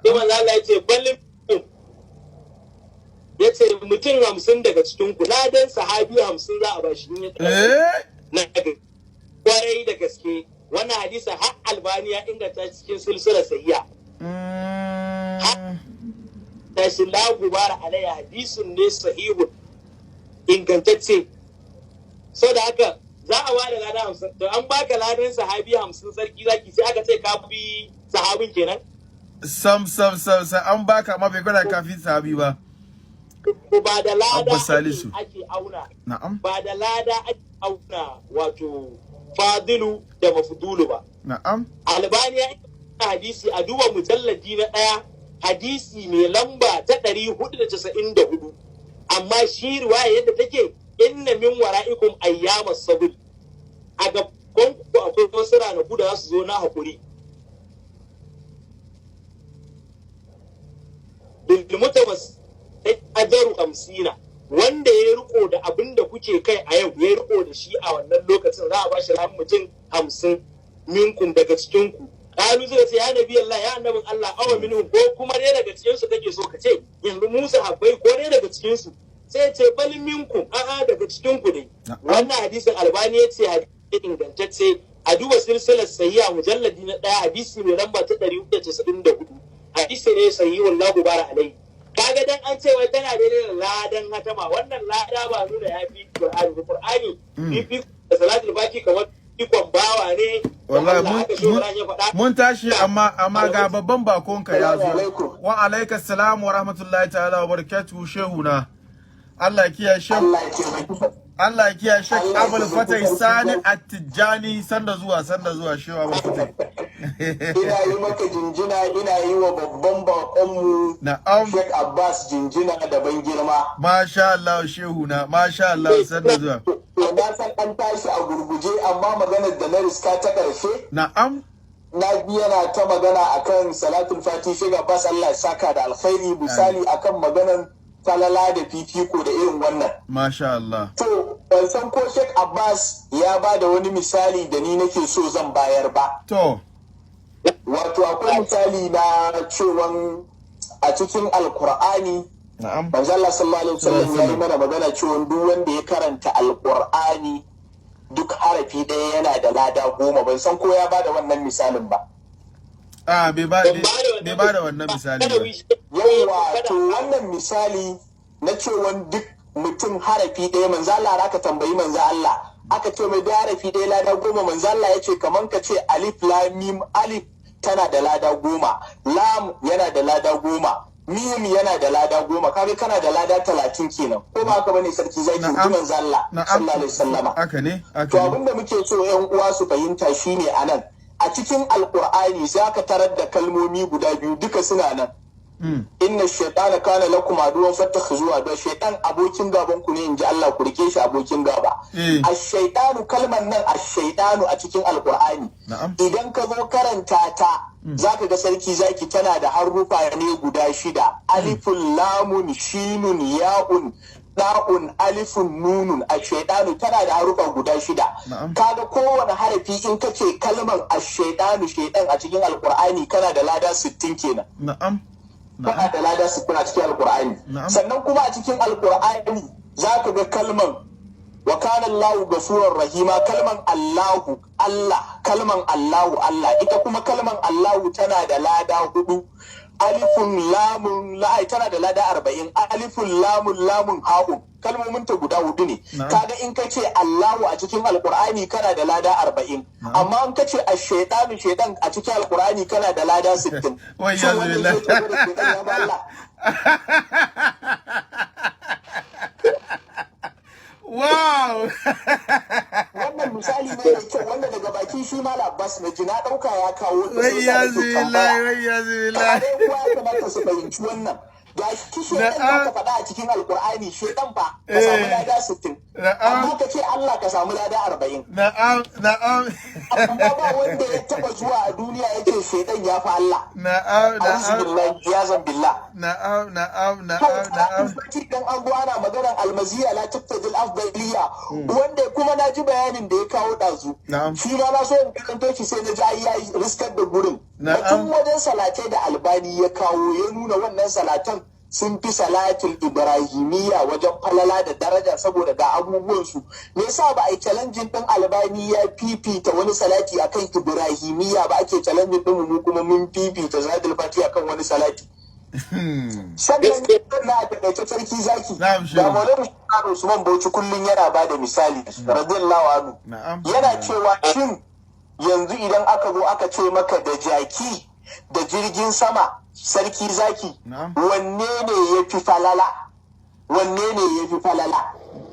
Sai manzo Allah ya ce bal, ya ce mutum 50 daga cikin ku, ladan sahabi 50 za a bashi in ya na kwarai da gaske. Wannan hadisi har Albani ya inganta cikin silsilar sahiha. Tashi la gubara alayya, hadisin ne sahihun, ingantacce. So da haka za a ware lada 50. To an baka ladan sahabi 50, Sarki Zaki, sai aka ce ka fi sahabin kenan? Sam sam sam sam, an baka amma bai gwada kafin sahabi ba. Ko ba da lada Abba Salisu. ake auna. Na'am. Ba da lada ake auna wato fadilu da mafudulu ba. Albani ya inganta hadisi, a duba mujalladi na 1, hadisi mai lamba ta 494. Amma shi riwaya yadda take, inna min wara'ikum ayyamas sabr, a gaban ku akwai wasu ranaku da za su zo na hakuri, bil mutamas ajaru 50, wanda ya riko da abin da kuke kai a yau, ya riko da shi a wannan lokacin, za a ba shi ran mutum 50 minkum, daga cikin ku. Kalu, zai ce ya nabi Allah, ya annabin Allah, awa minhum, ko kuma dai daga cikin su kake so ka ce yanzu Musa habbai, ko dai daga cikin su? Sai ce bal minkum, a'a, daga cikin ku ne. Wannan hadisin Albani ya ce hadisi ingantacce, a duba silsilar sahiha, mujalladi na 1, hadisi mai lamba ta 494, hadisi ne sahihun la gubara alai. Kaga dan an ce wai tana daidai da ladan hatama, wannan lada ba nuna ya fi Qur'ani. Qur'ani fi da salatul fati kamar ikon bawa ne da Wallahi Allah, haka shi ya faɗa. Mun tashi, amma ga babban bakonka ya Salamu zo. alaikum. Wa alaikas salam wa rahmatullahi ta'ala wa barakatuhu, shehuna. Allah ya kiyaye shehu. Allah ya taimaki. Allah ya kiyaye Sheikh Allah ya Abul taimaki Fatai sarki Sani zaki. At-Tijani, sanda zuwa, sanda zuwa, shehu Abul Fatai. Ina yi maka jinjina, ina yi wa babban baƙonmu Sheikh Abbas jinjina da ban girma. Masha Allah, shehuna, masha Allah, sanda zuwa. To na san an tashi a gurguje, amma maganar da na riska ta ƙarshe, na bi yana ta magana akan salatul fati. Sheikh Abbas, Allah ya saka da alkhairi, misali akan maganar falala da fifiko da irin wannan. Masha Allah. To ban san ko Sheikh Abbas ya ba da wani misali da ni nake so zan bayar ba. To. Wato akwai misali na cewan a cikin Alkur'ani, manzo Allah sallallahu alaihi wasallam ya yi mana magana cewa duk wanda ya karanta Alkur'ani, duk harafi ɗaya yana da lada 10. Ban san ko ya bada wannan misalin ba. Ah, bai ba Ban ba da bai ba da wannan misali ba. Yawa, to wannan misali na cewa duk mutum harafi ɗaya, manzo Allah, aka tambayi manzo Allah, aka ce mai duk harafi ɗaya lada 10, manzo Allah ya ce kaman ka ce alif lam mim, alif tana da lada 10, lam yana da lada 10, mim yana da lada 10, kaga kana da lada 30 kenan, ko ba haka bane, Sarki Zaki? Na'am. Manzo Allah sallallahu alaihi wasallama. Haka ne, haka To ne. abinda muke so yan uwa su fahimta shine, anan a cikin Alkur'ani sai aka tarar da kalmomi guda biyu, duka suna nan. Inna shaytana kana lakum aduwwan fattakhizuhu aduwwa, shaytan abokin gaban ku ne inji Allah, ku rike shi abokin gaba. Ash-shaytanu, kalman nan ash-shaytanu a cikin Alkur'ani, idan ka zo karanta ta, zaka ga, Sarki Zaki, tana da harufa ne guda shida: alifun, lamun, shinun, ya'un, da'un, alifun, nunun. Ash-shaytanu tana da harufa guda shida. Kaga kowane harafi, in ka ce kalmar ash-shaytanu, shaytan a cikin Alkur'ani, kana da lada 60 kenan. Kana da lada 60 a cikin Alkur'ani. Sannan kuma a cikin Alkur'ani za ka ga kalman wa kana Allahu gafurar rahima, kalman Allahu, Allah, kalman Allahu, Allah. Ita kuma kalman Allahu tana da lada hudu, alifun, lamun, la'ai, tana da lada 40, alifun, lamun, lamun, ha'un, kalmomin ta guda hudu ne. Kaga in ka ce Allahu a cikin Alkur'ani, kana da lada 40, amma in ka ce ash-shaytanu, shaytan a cikin Alkur'ani, kana da lada 60. Wai Shin ya wannan billah. zai ce da shaytan ya ba Allah? Wannan misali ne mai kyau wanda daga bakin shi Malam Abbas na ji, na ɗauka ya kawo ta, Wai sai ya sa nake billah, tambaya. wai ya billah. Kaga uwa ya kamata su fahimci wannan. Ga shi shedan da ka faɗa a cikin Alkur'ani, shedan fa ka samu lada 60, amma ka ce Allah ka samu lada 40. Na'am, na'am. Amma ba wanda ya taba zuwa a duniya yake shedan ya fi Allah. Na'am. Billahi ya zambillah. Na'am. Dan an ana maganar almaziya la tattadil afdaliya, wanda kuma na ji bayanin da ya kawo ɗazu. Shi ma na so in karanto shi, sai na ji ai ya riskar da gurin. Batun wajen salatai da Albani ya kawo, ya nuna wannan salatan sun fi salatul Ibrahimiyya wajen falala da daraja saboda ga abubuwansu. Me yasa ba a yi challenging din Albani ya fifita wani salati akan Ibrahimiyya ba, ake challenging din mu kuma mun fifita salatul Fati akan wani salati? Sannan na a takaice, sarki zaki, da Maulana Usman Bauchi kullum yana ba da misali, radiyallahu anhu, yana cewa shin yanzu idan aka zo aka ce maka da jaki da jirgin sama, sarki zaki, wanne ne ya fi falala? Wanne ne ya fi falala?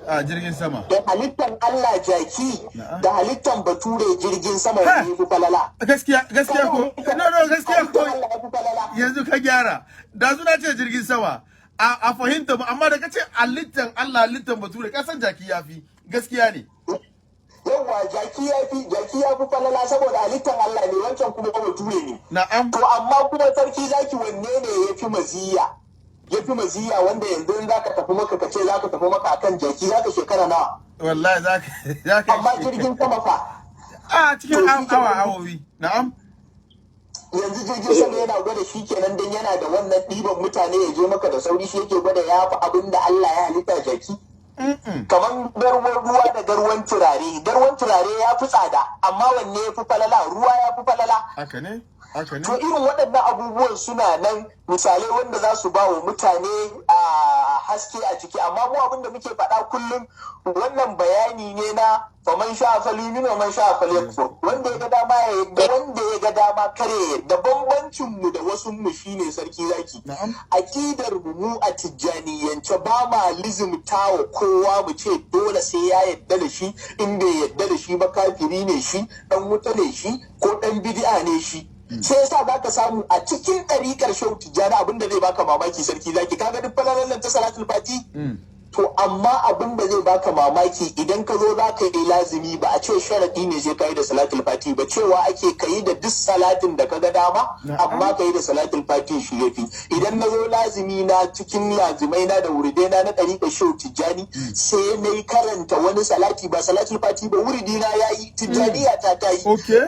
A jirgin sama. Da halittan Allah jaki da halittan bature jirgin sama, wanne ya fi falala? Gaskiya, gaskiya ko? No, gaskiya ko? Yanzu ka gyara. Da suna ce jirgin sama a fahimta mu, amma da kace halittan Allah, halittan bature, ka san jaki yafi, gaskiya ne. Yawwa, jaki ya fi falala saboda halittan Allah ne, wancan kuma bature ne. To amma kuma, sarki zaki, wanne ne ya fi maziya? Ya fi maziya wanda yanzu in zaka tafi maka, ka ce zaka tafi maka akan jaki, zaka shekara nawa? Wallahi zaka Amma jirgin sama fa? A cikin awa awowi, na'am. Yanzu jirgin sama yana gwada shi kenan, dan yana da wannan ɗiban mutane ya je maka da sauri, shi yake gwada ya fi abin da Allah ya halitta jaki? Kamar garwan ruwa da garwan turare, garwan turare ya fi tsada, amma wanne ya fi falala? Ruwa ya fi falala. Haka ne, haka ne. To irin waɗannan abubuwan suna nan misalai wanda za su ba wa mutane a haske a ciki. Amma mu abin da muke faɗa kullum, wannan bayani ne na faman sha falyumin wa man sha falyakfur, wanda ya ga dama ya yadda, wanda ya ga dama kare ya yadda. Bambancin mu da wasu mu shine, sarki zaki, aqidar mu, mu a Tijjaniyance ba ma lizimta wa kowa mu ce dole sai ya yadda da shi, in bai yadda da shi ba kafiri ne shi, dan wuta ne shi, ko dan bid'a ne shi. Sai yasa zaka samu a cikin ɗariƙar Shehu Tijjani, abin da zai baka mamaki, sarki zaki, kaga duk falalan nan ta salatul Fati. To amma abin da zai baka mamaki, idan ka zo za ka yi lazimi, ba a ce sharaɗi ne sai ka yi da salatul Fati ba, cewa ake ka yi da duk salatin da ka ga dama, amma ka yi da salatul Fati shi yafi. Idan na zo lazimi na, cikin lazimai na da wuridai na na ɗariƙar Shehu Tijjani, sai na yi karanta wani salati ba salatul Fati ba, wuridi na yayi, Tijjaniya ta ta yi.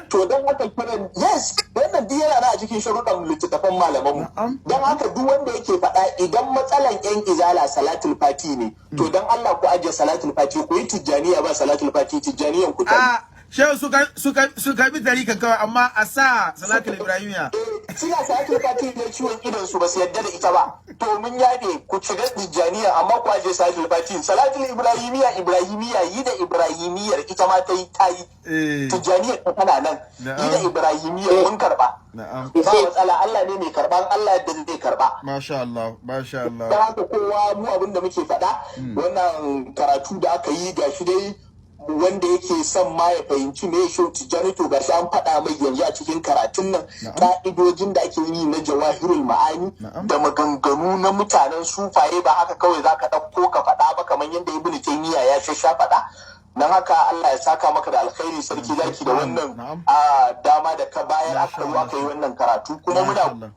To don haka kiran, yes, wannan duk yana a cikin sharuɗan littattafan malamanmu. Don haka duk wanda yake faɗa, idan matsalan yan Izala salatul Fati ne, to don Allah ku ajiye salatul Fati, ku yi Tijjaniya ba salatul Fati, Tijjaniyan ku ta Shehu, suka bi tarikan kawai, amma a sa salatul Ibrahimiya. Suna salatul Fati ne ciwon idon su, ba su yadda da ita ba. To mun yabe ku shiga Tijjaniya, amma ku ajiye salatul Fati. Salatul Ibrahimiya, Ibrahimiya, yi da Ibrahimiyar, ita ma ta yi ta yi. Tijjaniyar ta tana nan. Yi da Ibrahimiyar, mun karba. Ba matsala, Allah ne mai karban, Allah yadda zai karba. Masha Allah, masha Allah. Don haka kowa, mu abin da muke faɗa, wannan karatu da aka yi gashi dai, wanda yake son ma ya fahimci me Shehu Tijjani, to gashi an faɗa mai yanzu a cikin karatun nan, ka'idojin da ake yi na jawahirul ma'ani da maganganu na mutanen sufaye, ba haka kawai zaka ɗauko ka faɗa ba, kamar yadda Ibnu Taymiya ya shasha faɗa. Don haka Allah ya saka maka da alkhairi, sarki zaki, da wannan dama da ka bayar aka zo aka yi wannan karatu. Kuma muna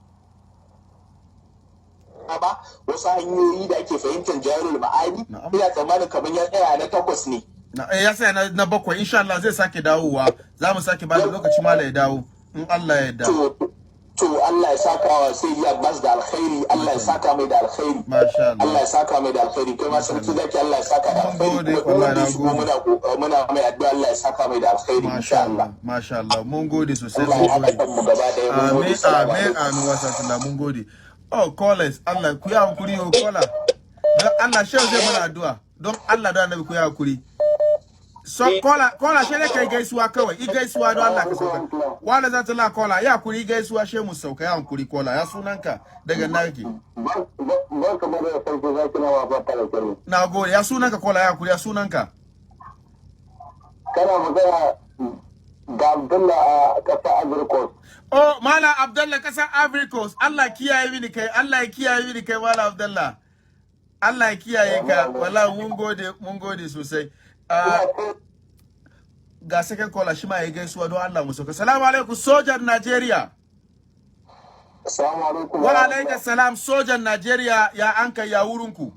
ba wasu hanyoyi da ake fahimtar jawahirul ma'ani, ina tsammanin kamar ya tsaya na takwas ne. Ya tsaya na bakwai. Insha Allah zai sake dawowa, za mu sake ba da lokaci mala ya dawo in Allah ya yarda. To Allah ya saka wa sai Abbas da alkhairi, Allah ya saka mai da alkhairi. Masha Allah. Allah ya saka mai da alkhairi. Kai ma, sarki zaki, Allah ya saka da alkhairi. Kuma wanda ya shigo muna mai addu'a, Allah ya saka mai da alkhairi insha Allah. Masha Allah, mun gode sosai. Allah ya haɗa kanmu gaba ɗaya, mun gode. Amin, amin, amin wa, mun gode. Oh, callers, Allah ku yi hankuri o caller. Don Allah, shehu zai mana addu'a. Don Allah, don Annabi, ku yi hankuri. So caller, caller, shi ne kai gaisuwa kawai, i gaisuwa don Allah ka sauka. Wanda za ta la caller, ya hankuri gaisuwa she mu sauka. Ya hankuri caller, ya sunanka, daga nake? Barka mu da sarki zaki, na wa fata da kyau. Na gode, ya sunanka caller, ya hankuri, ya sunanka? Kana magana da Abdullah a ƙasar Ivory Coast. Oh, Malam Abdullah, kasar Ivory Coast. Allah kiyaye mini kai, Allah ya kiyaye mini kai, Malam Abdullah. Allah ya kiyaye ka. Wallahi mun gode, mun gode sosai. Ga second caller, shi ma ya gaisuwa, don Allah mu sauka. Salamu alaikum, sojan Najeriya. Assalamu alaikum. Wa alaika salam, sojan Najeriya, ya an kai, ya wurinku?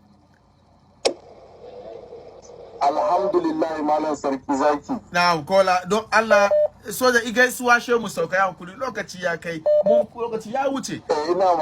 Alhamdulillah, Malam Sarki Zaki. Na'am, caller, don Allah soja i gaisuwa, she mu sauka, ya hankuri, lokaci ya kai. Mun lokaci ya wuce. Eh, ina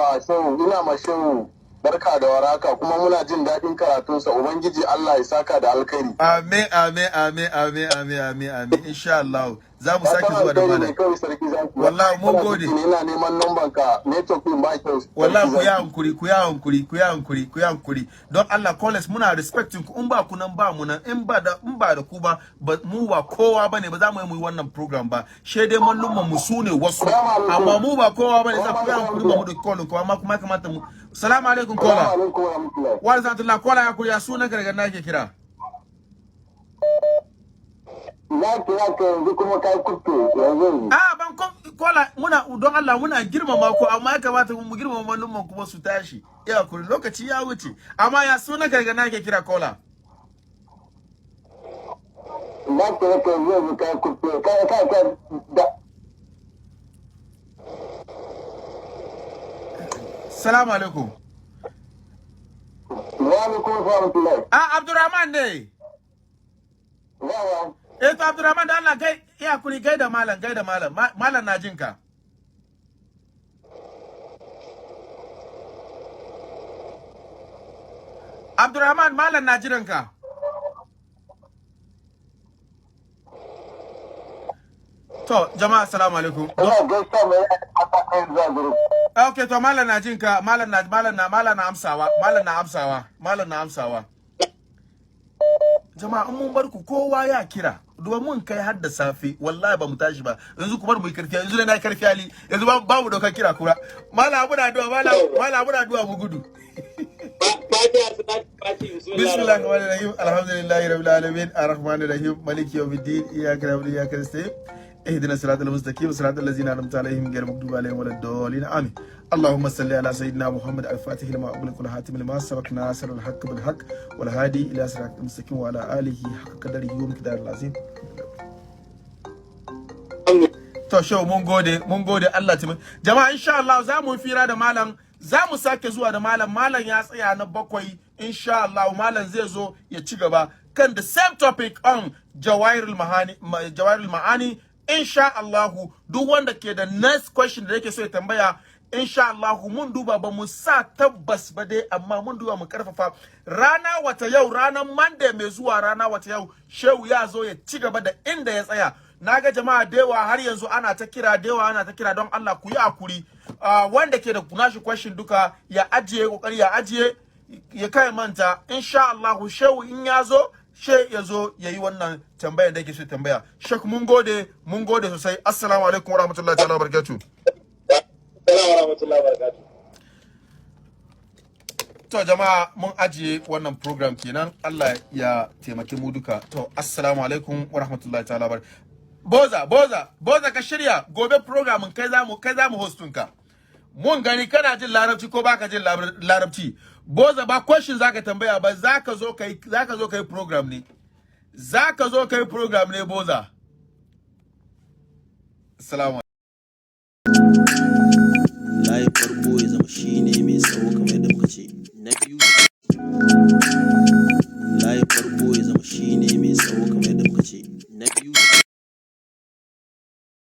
ma shehu barka da waraka, kuma muna jin daɗin karatunsa. Ubangiji Allah ya saka da alkhairi. Amin, amin, amin, amin, amin, amin, amin. Insha Allah za mu sake zuwa da Fatan alkhairi malam. ne kawai, Sarki Zaki. Wallahi mun Kana gode. ciki ne, ina neman numban ka, network din ba kyau. Wallahi Sarki ku ya Zaki. hankuri, ku ya hankuri, ku ya hankuri, ku ya hankuri. Don Allah callers, muna respecting ku. In ba ku nan, ba mu nan. In ba da ku ba, mu ba kowa bane ba, za mu yi mu yi wannan program ba. She dai mallumman mu su ne wasu. Salamu alaikum. Amma mu ba kowa bane, za ku ya hankuri ba mu da call ku, amma kuma ya kamata mu. Salamu alaikum, Assalamu caller. alaikum wa rahmatullahi. Wa rahmatullah, caller, ya kuri, ya sunan ka, daga na ke kira? Na kira ka yanzu kuma kai kutte yanzu. A ban caller, muna don Allah muna girmama ku, amma ya kamata mu girmama mallumman kuma su tashi. Ya kuri, lokaci ya wuce. Amma ya sunan ka, daga na ke kira, caller? Na kira ka yanzu, yanzu kai kutte kai kai kai da. Salamu alaikum. Wa alaikum warahmatullahi. Ah, Abdurrahman ne. Yawa. Eh to, Abdurrahman, da Allah gai iya kuri, gaida malam, gaida malam. Malam na jinka. Abdurrahman, malam na jiranka. To, jama'a, assalamu alaikum. Ina gaisa mai aka kai zuwa group. Okay, to malam na jinka, malam na amsawa, malam na amsawa, malam na amsawa. Jama'a, in mun bar ku kowa ya kira, duba mun kai har da safe, wallahi ba mu tashi ba. Yanzu kuma mu yi karfi, yanzu ne na yi karfi hali, yanzu ba mu daukar kira kura. Malam muna addu'a, malam muna addu'a mu gudu. Fatiha salatu fatiha. Bismillahir rahmanir rahim. Alhamdulillahi rabbil alamin. Arrahmanir rahim. Maliki yawmiddin. Iyyaka na'budu wa iyyaka nasta'in. اهدنا الصراط المستقيم، صراط الذين انعمت عليهم غير المغضوب عليهم ولا الضالين، امين. اللهم صل على سيدنا محمد الفاتح لما اغلق والخاتم لما سبق ناصر الحق بالحق والهادي الى صراط المستقيم وعلى اله حق قدره ومقداره العظيم. To shau, mun gode, mun gode, Allah taimake. Jama'a, insha Allah za mu fira da malam, za mu sake zuwa da malam. Malam ya tsaya na 7, insha Allah malam zai zo ya ci gaba kan the same topic on Jawahirul Mahani, Jawahirul Ma'ani, insha Allah. Duk wanda ke da next question da yake so ya tambaya, insha Allah mun duba, ba mu sa tabbas ba dai, amma mun duba mu karfafa rana wata yau, ranar Monday mai zuwa, rana wata yau, shehu ya zo ya ci gaba da inda ya tsaya. Naga jama'a da yawa har yanzu ana ta kira, da yawa ana ta kira. Don Allah ku yi hakuri, wanda ke da nashi question duka ya ajiye, kokari ya ajiye, ya kai manta. Insha Allah shehu in ya zo, she ya zo ya yi wannan tambayar da yake so tambaya. Shek, mun gode, mun gode sosai. Assalamu alaikum warahmatullahi ta'ala wabarakatuh. Assalamu warahmatullahi wabarakatuh. To jama'a, mun ajiye wannan program kenan. Allah ya taimake mu duka. To, assalamu alaikum wa rahmatullahi ta'ala bar. Boza, Boza, Boza, ka shirya gobe program, kai zamu hostun ka. Mun gani kana jin Larabci ko baka jin Larabci. Boza, ba question zaka tambaya ba, zaka zo kai program ne. Zaka zo kai program ne, Boza. Assalamu.